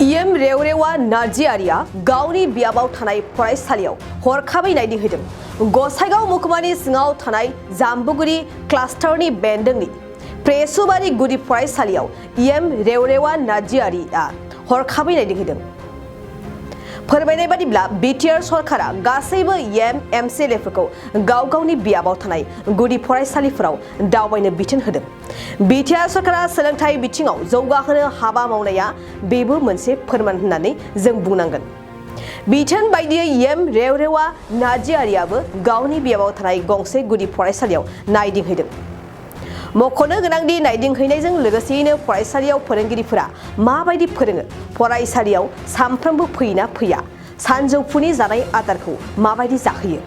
ReoReoa Narzihariया गावनि बियाबाव थानाय फरायसालियाव हरखाबै नायदिंहैदों। गसाइगाव महकुमानि सिङाव थानाय जाम्बुगुरि क्लास्टारनि बेन्दोंनि प्रेसुबारि गुदि फरायसालियाव ReoReoa Narzihariया हरखाबै नायदिंहैदों। फोरमायनाय बादिब्ला बिटिआर सरकारा गासैबो एमसिएलएफोरखौ गाव गावनि बियाबाव थानाय गुदि फरायसालिफोराव दावबायनो बिथोन होदों। बिटिआर सरकारा सोलोंथाइ बिथिङाव जौगाहोनो हाबा मावनाया बेबो मोनसे फोरमान होननानै जों बुंनांगोन। बिथोन बायदियै ReoReoa Narzihariयाबो गावनि बियाबाव थानाय गंसे गुदि फरायसालियाव नायदिंहैदों। मख'नो गोनांदि नायदिंहैनायजों लोगोसेयैनो फरायसालियाव फोरोंगिरिफोरा माबायदि फोरोङो, फरायसालियाव सानफ्रोमबो फैयोना फैया, सानजौफुनि जानाय आदारखौ माबायदि जाहोयो,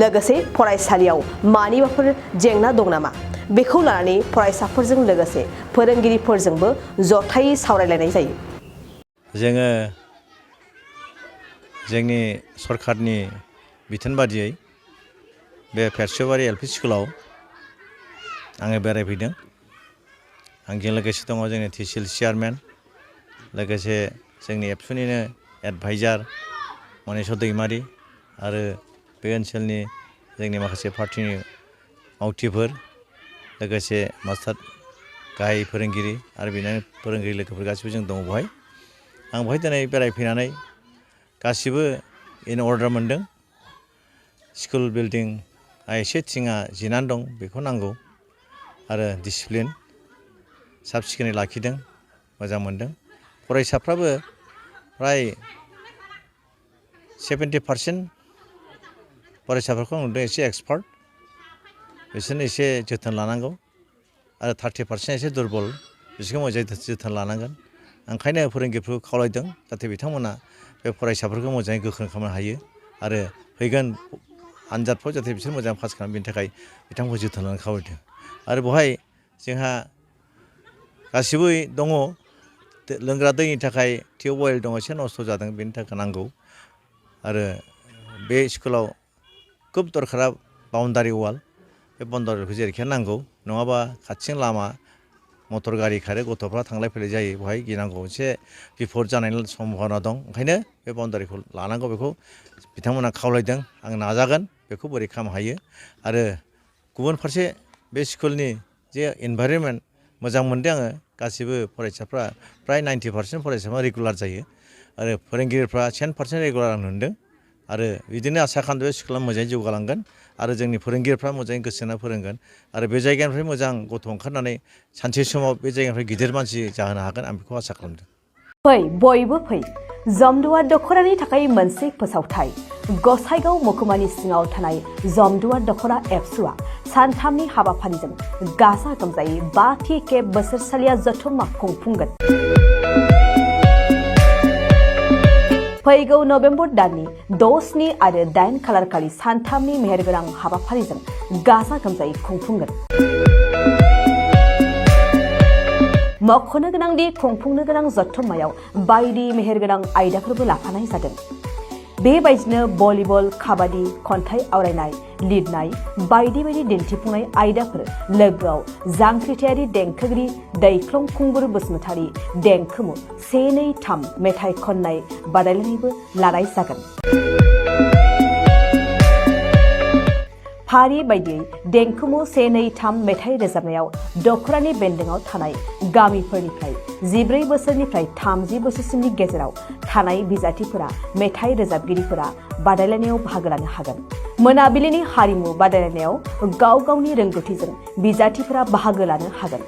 लोगोसे फरायसालियाव मानिबाफोर जेंना दं नामा, बेखौ लानानै फरायसाफोरजों लोगोसे फोरोंगिरिफोरजोंबो जथायै सावरायलायनाय जायो। जोङो जोंनि सरकारनि बिथोन बादियै बे पेरसुबारि एलपि स्कुलाव आङो बेरायफैदों। आंजों लोगोसे दङ जोंनि TCL चेयारमेन, लोगोसे जोंनि एबसुनिनो एडभाइजार मनेस्वर दैमारि आरो बे ओनसोलनि जोंनि माखासे पार्टिनि मावथिफोर, लोगोसे मास्टार गाहाय फोरोंगिरि आरो बिनि फोरोंगिरि लोगोफोर गासिबो जों दङ बेवहाय। आं बेवहाय दिनै बेरायफैनानै गासिबो इन अर्डार मोनदों। स्कुल बिल्डिंआ एसे थिङा जिनानै दं, बेखौ नांगौ आरो डिसिप्लिन साब सिखोनै लाखिदों, मोजां मोनदों। फरायसाफ्राबो फ्राय 70% फरायसाफोरखौ नुदों एसे एक्सपार्ट, बिसोरनो एसे जोथोन लानांगौ आरो 30% एसे दुरबल, बिसोरखौ मोजाङै जोथोन लानांगोन। ओंखायनो फोरोंगिरिफोरखौ खावलायदों जाहाथे बिथांमोना बे फरायसाफोरखौ मोजाङै गोख्रों खालामनो हायो आरो फैगोन आनजादफ्राव जाहाथे बिसोर मोजां पास खालामो, बेनि थाखाय बिथांमोनखौ जोथोन लानो खावलायदों। आरो बेवहाय जोंहा गासिबो दङ। लोंग्रा दैनि थाखाय टिउबवेल दङ, एसे नस्थ' जादों, बेनि थाखाय नांगौ। आरो बे स्कुलाव खुब दरखारा बाउन्डारि वाल, बे बाउन्डारिखौ जेरैखि नांगौ, नङाबा खाथिजों लामा मटर गारि खारो, गथ'फ्रा थांलाय फैलाय जायो, बेवहाय गिनांगौ एसे बिपद जानायनि सम्भाबना दं। ओंखायनो बे बाउन्डारिखौ लानांगौ, बेखौ बिथांमोना खावलायदों। आं नाजागोन बेखौ बोरै खालामनो हायो। आरो गुबुन फारसे बे स्कुलनि जे इनभाइरनमेन्ट मोजां मोनदों आङो। गासिबो फरायसाफ्रा फ्राय 90% फरायसाफ्रा रेगुलार जायो आरो फोरोंगिरिफ्रा 10% रेगुलार आं नुदों। आरो बिदिनो आसा खालामदों बे स्कुला मोजाङै जौगालांगोन आरो जोंनि फोरोंगिरिफ्रा मोजाङै गोसो होना फोरोंगोन आरो बे जायगानिफ्राय मोजां गथ' ओंखारनानै सानसे समाव बे जायगानिफ्राय गिदिर मानसि जाहोनो हागोन, आं बेखौ आसा खालामदों। फै बयबो फै, जमदुवार दख'रानि थाखाय मोनसे फोसावथाय। गसाइगाव महकुमानि सिङाव थानाय जमदुवार दख'रा एबसुआ सानथामनि हाबाफारिजों गाजा गोमजायै 5थि खेब बोसोरसालिया जथुम्मा खुंफुंगोन। फैगौ नबेम्बर दाननि 6, 7 आरो 8 खालारखालि सानथामनि मेहेरगोनां हाबाफारिजों गाजा गोमजायै खुंफुंगोन। मख'नो गोनांदि खुंफुंनो गोनां जथुम्मायाव बायदि मेहेरगोनां आयदाफोरबो लाफानाय जादों। बेबायदिनो भलिबल, काबादि, खन्थाइ आवरायनाय, लिरनाय बायदि बायदि दिन्थिफुंनाय आयदाफोर, लोगोआव जांख्रिथायारि देंखोगिरि दैख्लं खुंगुर बसुमतारी देंखोमु 1, 2, 3 मेथाइ खननाय बादायलायनायबो लानाय जागोन। फारि बायदियै देंखोमु 1, 2, 3 मेथाइ रोजाबनायाव दख'रानि बेन्दोंआव थानाय गामिफोरनिफ्राय 14 बोसोरनिफ्राय 30 बोसोरसिमनि गेजेराव थानाय बिजाथिफोरा, मेथाइ रोजाबगिरिफोरा बादायलायनायाव बाहागो लानो हागोन। मोनाबिलिनि हारिमु बादायलायनायाव गाव गावनि रोंगौथिजों बिजाथिफोरा बाहागो लानो हागोन।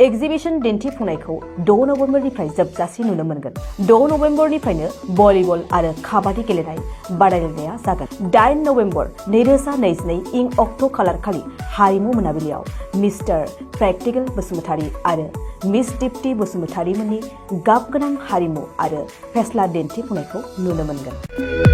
एक्जिबिशन दिन्थिफुंनायखौ 6 नबेम्बरनिफ्राय जोबजासे नुनो मोनगोन। 6 नबेम्बरनिफ्रायनो भलिबल आरो काबादि गेलेनाय बादायलायनाया जागोन। 8 नबेम्बर 2022 इं अक्ट' खालारखालि हारिमु मोनाबिलियाव मिस्टार प्रेक्टिकेल बसुमतारी आरो मिस दीप्ति बसुमतारी मोननि गाबगोनां हारिमु आरो फेस्ला दिन्थिफुंनायखौ नुनो मोनगोन।